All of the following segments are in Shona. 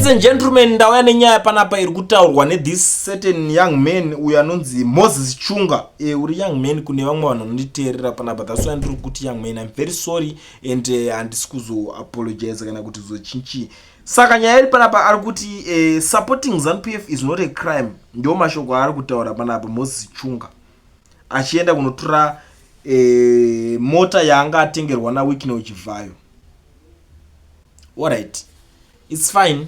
Ladies and gentlemen, ndauya nenyaya panapa iri kutaurwa nethis certain young man uyo anonzi Moses Chunga. Uri young man kune vamwe vanhu vanonditeerera panapa. That's why ndiri kuti young man. I'm very sorry and handisi kuzoapologize kana kuti zochinchi. Saka nyaya iri panapa, ari kuti supporting ZANU PF is not a crime. Ndo mashoko aari kutaura panapa Moses Chunga achienda kunotora mota yaanga atengerwa naWicknell Chivhayo. Alright, it's fine.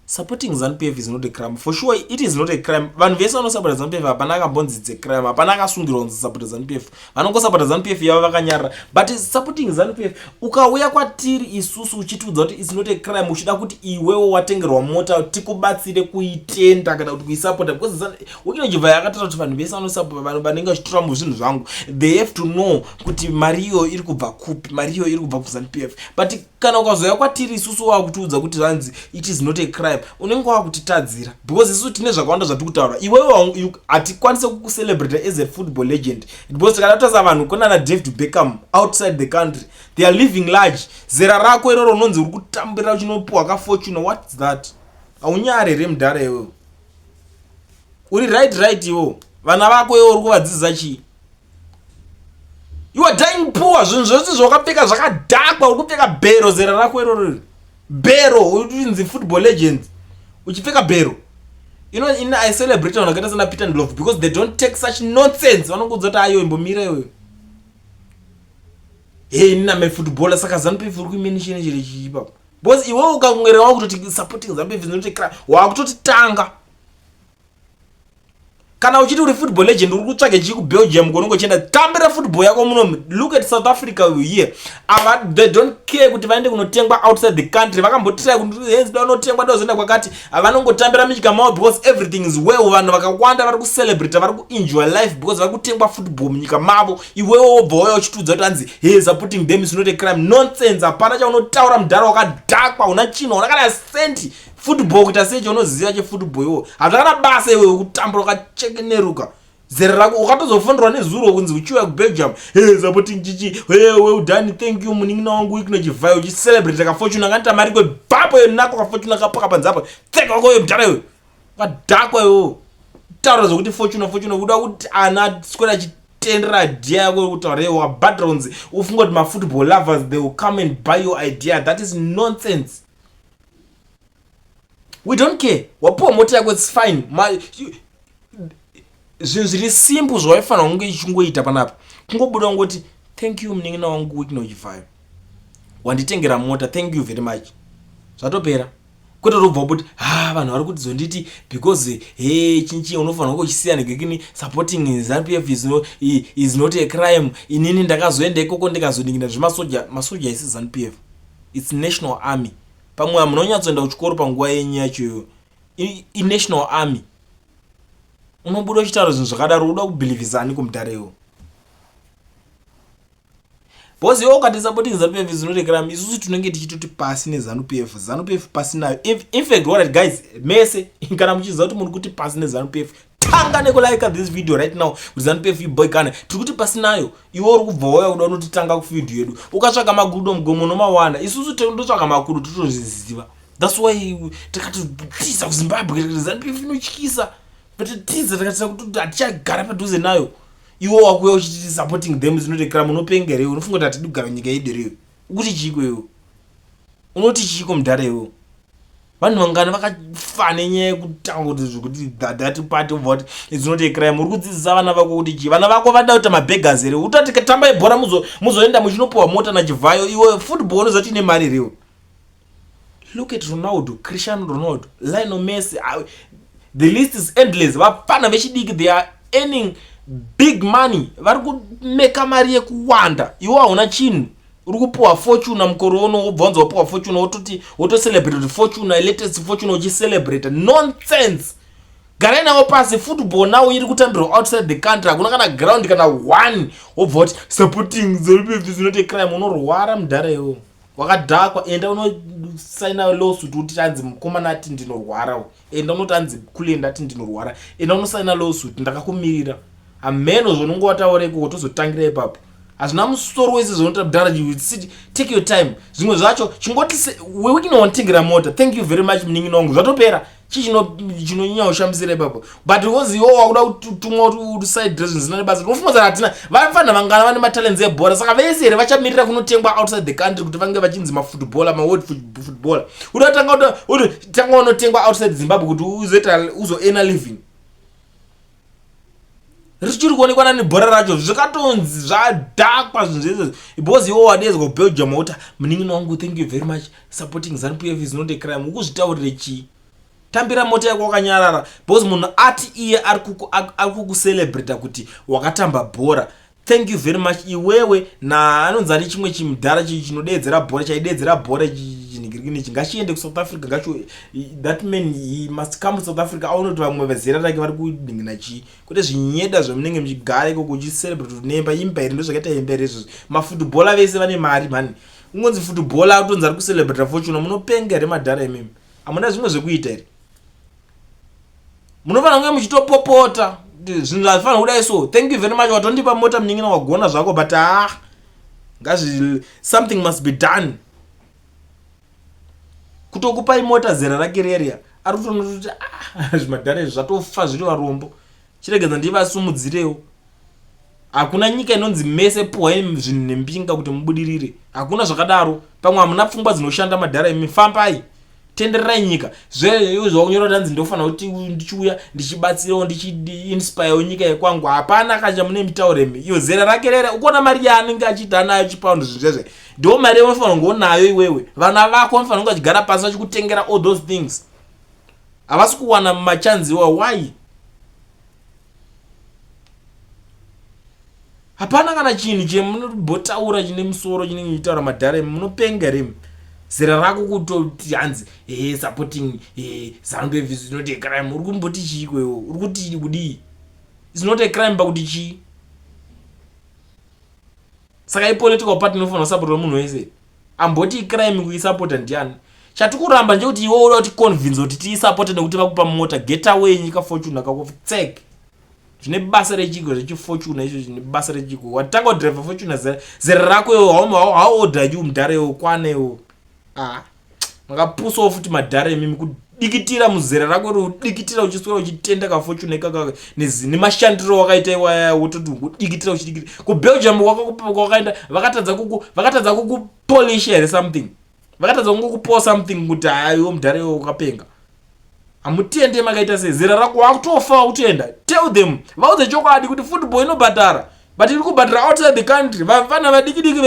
Supporting ZANU PF is not a crime. For sure it is not a crime. Vanhu vese vanosapota ZANU PF, hapana akambonzi it's a crime, hapana akasungirwa kunzi sapota ZANU PF. Vanongosapota ZANU PF yavo vakanyarara. But supporting ZANU PF, ukauya kwatiri isusu uchitiudza kuti it's not a crime, uchida kuti iwewo watengerwa mota tikubatsire kuitenda kana kuti kuisapota, because Wicknell Chivhayo akataura kuti vanhu vese vanosapota, vanhu vanenge vachitora muzvinhu zvangu, they have to know kuti mari iyoyo iri kubva kupi. Mari iyoyo iri kubva kuZANU PF. But kana ukazoya kwatiri isusu wakutiudza kuti zvanzi it is not a crime, unenge wakutitadzira, because isusu tine zvakawanda zvatiri kutaura. Iwewe hatikwanisi kukucelebrate as a football legend, because tikada kutarisa vanhu kunana David Beckham outside the country, they are living large. Zera rako iroro unonzi uri kutambira uchinopiwa kaFortuner. What's that? Haunyari here, mudhara iwewe? Uri right iwo? Vana vako iwo uri kuvadzidzisa chii? You are dying poor. Zvinhu zvose zvawakapfeka zvakadhakwa. Uri kupfeka bhero, zera rako iroro, bhero. Urinzi football legends uchipfeka bhero. In I celebrate vanhu vakaita sana Peter Ndlovu because they don't take such nonsense. Vanongoudza kuti ayo, imbomira iyoyo. Hey, inini am footballer. Saka ZANU PF uri kuimention chiri chii ipapo? Because iwewe ukangwera wakutoti supporting ZANU PF is not a crime, wakutotitanga. Kana uchiti uri football legend, uri kutsvage chii kuBelgium kunonge uchienda? Tambira football yako muno. Look at South Africa here. Ava, they don't care kuti vaende kunotengwa outside the country. Vakambotry kuti vanotengwa, dozoenda kwakati, vanongotambira munyika mavo because everything is well. Vanhu vakawanda vari kucelebrata, vari kuenjoy life because vari kutengwa football munyika mavo. Iwewo wobva wauya uchitiudza kuti hanzi, hey, supporting them is not a crime. Nonsense. Hapana chaunotaura, mudhara wakadhakwa. Una chinhu, una kana senti. Football kuita sei? Chaunoziva chefootball iwo hazvakana basa. Iwe kutambura ukachekeneruka, zera rako ukatozofonderwa nezuro kunzi uchiuya kuBelgium, hey, supporting chichi, hey, well done, thank you, munin'ina wangu Wicknell Chivhayo, uchicelebrate kaFortuner kanita mari kwebvapo nako kaFortuner kapaka panze apo. Tseka wako iwe, mudhara iwe wakadhakwa iwewo. Taura zvokuti Fortuner, Fortuner, kuda kuti ana swera achitendera idea yako kutaura iwe wabhadhara kunzi ufunga kuti mafootball lovers, they will come and buy your idea. That is nonsense. We don't care. Wapiwa mota yako, it's fine. Zvinhu zviri simple zvawaifanira kunge ichingoita panapa, kungobuda kungoti, "Thank you, munin'ina wangu Wicknell Chivhayo, wanditengera mota, thank you very much." Zvatopera. Kwete robva kuti ha, vanhu vari kuti zonditi because he chinchi unofanira kunge uchisiya negekini. Supporting ZANU PF is not a crime. Inini ndakazoenda ikoko ndikazoningina zvemasoja. Masoja isi ZANU PF, it's national army. Pamwe hamunonyatsoenda kuchikoro panguva yenyu yachoyo. Inational army. Unobuda uchitaura zvinhu zvakadaro, uda kubhilivhisa ani kumudharewo? Because iwe ukati supporting ZANU PF is not a crime, isusu tinenge tichitoti pasi neZANU PF, ZANU PF pasi nayo. In fact, alright guys, mese kana muchiziva kuti muri kuti pasi neZANU PF, tanga nekulike this video right now kuti ZANU PF iboykana. Tiri kuti pasi nayo. Iwe uri kubva wauya kuda unotitanga kuvideo yedu, ukatsvaga magudo mugomo nomawana. Isusu tindotsvaga makudo, totozviziva. That's why takatotiza kuZimbabwe. ZANU PF inotyisa. Tiza, takatisa kuti hatichagara padhuze nayo. Iwe wakuya uchiti supporting them is not a crime, unopenga here? Unofunga kuti hatidi kugara nyika yedu here? Ukuti chiko iwe? Unoti chiko, mudhara iwe? Vanhu vangani vakafa nenyaya yekutanga kuti zvekuti that party obva kuti it's not a crime? Uri kudzidzisa vana vako kuti chii? Vana vako vada kuita mabeggars here? Utati tambai bhora, muzoenda muchinopiwa mota naChivhayo. Iwe football unoziva kuti ine mari here? Look at Ronaldo, Cristiano Ronaldo, Lionel Messi, the list is endless. Vafana vechidiki, they are earning big money, vari kumeka mari yekuwanda. Iwe hauna chinhu. Uri kupiwa Fortuner mukore uno, wobva wanzi wapiwa Fortuner, wototi wotocelebrate kuti Fortuner, latest Fortuner, uchicelebrate nonsense. Garai navo pasi. Football now iri kutambirwa outside the country, hakuna kana ground kana one. Wobva kuti supporting ZANU PF is not a crime. Unorwara, mudhara iwewo wakadhakwa. Enda unosaina lawsuit kuti anzi mukomana ati ndinorwara. Enda unoti anzi kulenda ati ndinorwara. Enda unosaina lawsuit, ndakakumirira. Hameno zvaunonge wataura ikoko, tozotangira ipapo. Hazvina musoro wese zvaunoita mudhara. You sit, take your time. Zvimwe zvacho chingoti wewe wanditengera mota, thank you very much munin'ina wangu, zvatopera. Chii chinonyanya kushamisira ipapo? But because iwo wakuda kutumwa kuti uside dress zvisina nebasa, unofunga kuti hatina vafana vangana vane matalents ebhora? Saka vese here vachamirira kunotengwa outside the country kuti vange vachinzi mafootballer, maworld footballer? Uda tanga kuti tanga unotengwa outside Zimbabwe kuti uzoita uzoena living? Richiri kuonekwa nani bhora racho? Zvikatonzi zvadhakwa zvinhu zvese because iwo wadezwa kuBelgium, wauti munin'ina wangu, thank you very much, supporting ZANU PF is not a crime. Ukuzvitaurire chii? Tambira mota yako wakanyarara, because munhu ati iye ari kukucelebrata kuti wakatamba bhora. Thank you very much iwewe. Naanonzi ani, chimwe chimudhara chinodeedzera bhora, chaideedzera bhora chinhingirikini, ngachiende kuSouth Africa. Ngacho, that man, he must come to South Africa aone kuti vamwe vezera rake vari kudingina chii, kwete zvinyeda zvamunenge muchigara ikoko uchicelebrate kuti nemba imba here. Ndo zvakaita imba here izvozvo? Mafootballer vese vane mari mhani. Ungonzi footballer atonzi ari kucelebrata Fortuner. Munopenga here madhara imimi? Hamuna zvimwe zvekuita here? Munofanira kunge muchitopopota, zvinhu hazvifanira kudai. So thank you very much, watondipa mota munin'ina, wagona zvako, but ah, ngazvi, something must be done. Kutokupai mota zera rake reria, ari kutonototi ah, zvimadhara izvi zvatofa zviri varombo, chiregedza ndivasumudzirewo. Hakuna nyika inonzi mese puhwai zvinhu nembinga kuti mubudirire. Hakuna zvakadaro. Pamwe hamuna pfungwa dzinoshanda, madhara imi. Fambai, tendererai nyika. Zvakunyora kuti hanzi ndofanira kuti ndichiuya ndichibatsirawo, ndichiinspirewo nyika yekwangu, hapana kacha mune mitauro imi. Iyo zera rake rere, ukuona mari yaanenge achiita nayo chipaundi, zvinhu zvezve ndo mari yaunofanira kunge unayo iwewe. Vana vako vanofanira kunge vachigara pasi vachikutengera all those things. Havasi kuwana machanzi iwa. Why? Hapana kana chinhu chemunobotaura chine musoro chinenge chichitaura, madhara imi. Munopenga remi? Zera rako kutoti hanzi he supporting he ZANU PF is not a crime. Uri kumboti chiiko iwo? Uri kuti kudii is not a crime? Pakuti chii? Saka ipolitical party inofanira kusapotwa munhu wese. Amboti icrime kuisapota ndiani? Chatikuramba ndechekuti iwe uda kuti convince kuti tiisapote nekuti vakupa mota. Get away, nyika Fortune kako tsek. Zvine basa rechiko zvechiFortune izvo? Zvine basa rechiko? Watanga kudrive Fortune zera rako iwe? How old are you, mudhara iwe? Kwane iwe. Ah, makapusawo futi madhara imimi, kudikitira muzera rako iri, kudikitira uchiswera uchitenda kaFortune ikaka nemashandiro wakaita iwaya, wototi kudikitira uchidikitira kuBelgium kwakaenda. Vakatadza kukupolisha here something? Vakatadza kungokupowa something kuti haiwo mudhara iwe wakapenga? Hamutende, makaita sei? Zera rako wakutofa, wakutoenda. Tell them, vaudze chokwadi kuti football inobhadhara, but iri kubhadhara outside the country. Vana vadiki diki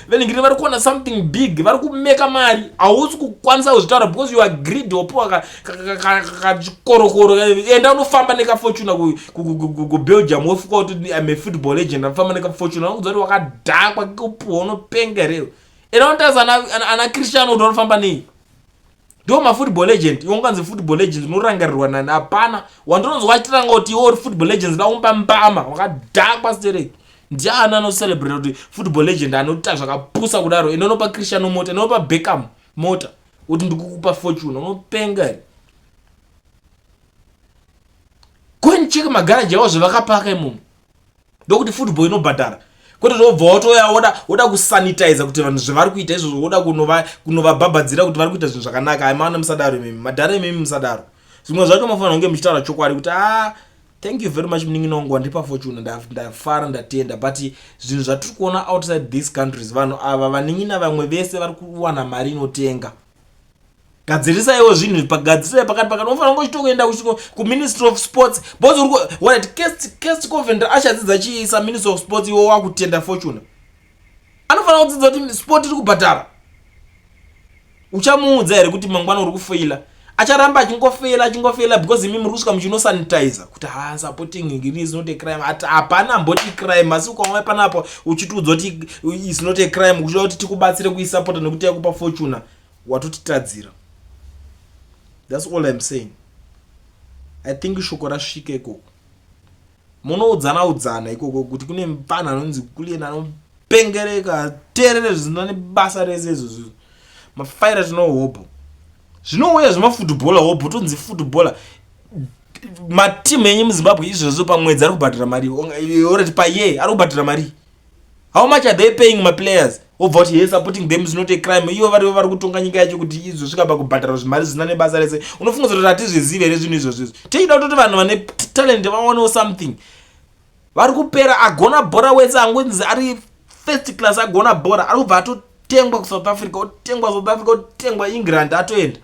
veningiri vari kuona something big, vari kumeka mari. Hausi kukwanisa kuzvitaura because you are greedy. Wapiwa kachikorokoro, enda unofamba nekaFortuner kuBelgium, wofuka kuti I'm a football legend, anofamba nekaFortuner. Vanokudza kuti wakadhakwa, kupuwa. Unopenga here? Enda unotarisa ana Cristiano kuti vanofamba nei. Ndo mafootball legend. Iwe unganzi football legend, unorangarirwa nani? Hapana wandinonzwa achitiranga kuti iwe uri football legend. Ndaumba mbama, wakadhakwa stereki. Ndiani anocelebrate kuti football legend anoita zvakapusa kudaro? Inonopa Cristiano mota, inonopa Beckham mota, kuti ndikukupa Fortune. Unopenga here? Go and check magaraji avo zvavakapaka imomo. Ndokuti football inobhadhara, kwete zvobva watoya woda kusanitiza kuti vanhu zvavari kuita izvozvo, woda kunovabhabhadzira kuti vari kuita zvinhu zvakanaka. Aimana, musadaro imimi, madhara imimi, musadaro. Zvimwe zvacho munofanira kunge muchitaura chokwadi kuti a, thank you very much munin'ina wangu, wandipa Fortune, ndafara, ndatenda, but zvinhu zvatiri kuona outside these countries, vanhu ava vanin'ina vamwe vese vari kuwana mari inotenga. Gadzirisaiwo zvinhu, pagadzirisai pakati pakati. Unofanira kunge uchitokuenda kuMinistry of Sports because uri right. Kirsty Coventry achadzidza chiisa Ministry of Sports, iwe wakutenda Fortune. Anofanira kudzidza kuti sport iri kubhadhara. Uchamuudza here kuti mangwana uri kufeila? Acharamba achingofeila, achingofeila, because imi muri kusvika muchinosanitiza kuti ha, supporting is not a crime. Ati hapana amboti crime, asi ukaona panapa uchitiudza kuti is not a crime, uchida kuti tikubatsire kuisapota nekuti yakupa Fortuner, watotitadzira. That's all I'm saying. I think shoko rasvika ikoko. Munoudzana udzana ikoko kuti kune mupfana anonzi Kulien anopengereka, teerere zvisina nebasa rese izvozvo. Mafaira tinohobho zvinouya zvemafootballer, hobho tonzi footballer. Matimu enyu muZimbabwe izvozvo pamwedzi ari kubhadhara mari orati paye ari kubhadhara mari. How much are they paying maplayers? Wobva kuti he supporting them is not a crime. Ivo varivo vari kutonga nyika yacho kuti izosvika pakubhadhara zvimari zvisina nebasa rese. Unofunga kuti hatizvizive here zvinhu izvozvo izvo? Tichida kutoti vanhu vane talent vawanewo something. Vari kupera agona bhora wese angonzi ari first class agona bhora ari kubva atotengwa kuSouth Africa, otengwa South Africa, otengwa England atoenda.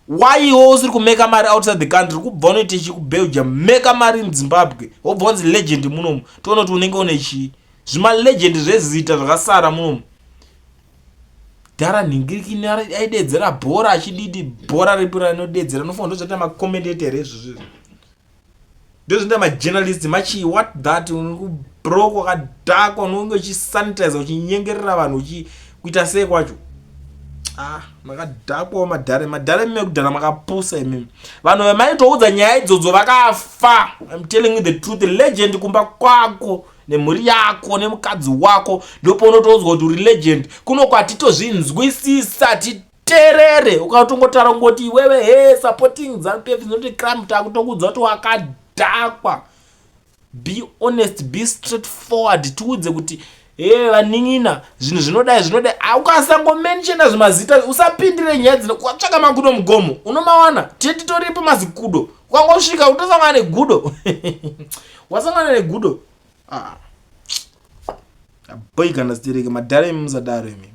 Why iwe usiri kumeka mari outside the country kubva unoite chi kuBelgium meka mari in Zimbabwe wobva wanzi legend munomu toona kuti unenge une chii zvimalegend zvezita zvakasara munomu dhara nhingirikini aidedzera bhora achididi bhora ripi ranodedzera unofunga ndozvaita macommentator here izvozvo ndozvinoita majournalist machii what that brok wakadhakwa unonge uchisanitize uchinyengerera vanhu uchi kuita sei kwacho ah makadhakwawo madhare madhare imi ekudhara makapusa imimi vanhu vemaitoudza nyaya idzodzo vakafa im telling you the truth legend kumba kwako nemhuri yako nemukadzi wako ndopaunotoudzwa kuti uri legend kuno kwatitozvinzwisisa titerere ukatongotaura kungoti iwewe he supporting zanupf inoti crime takutokuudza kuti wakadhakwa be honest be straight forward tiudze kuti he vanin'ina zvinhu zvinodai zvinodai ah, ukasangomenshena zvimazita usapindire nyaya dzino watsvaka makudo mugomo unomawana tetitoripo mazikudo ukangosvika utosangana negudo wasangana negudo ah. Boy kana zitereke madhara imi musadaro imi.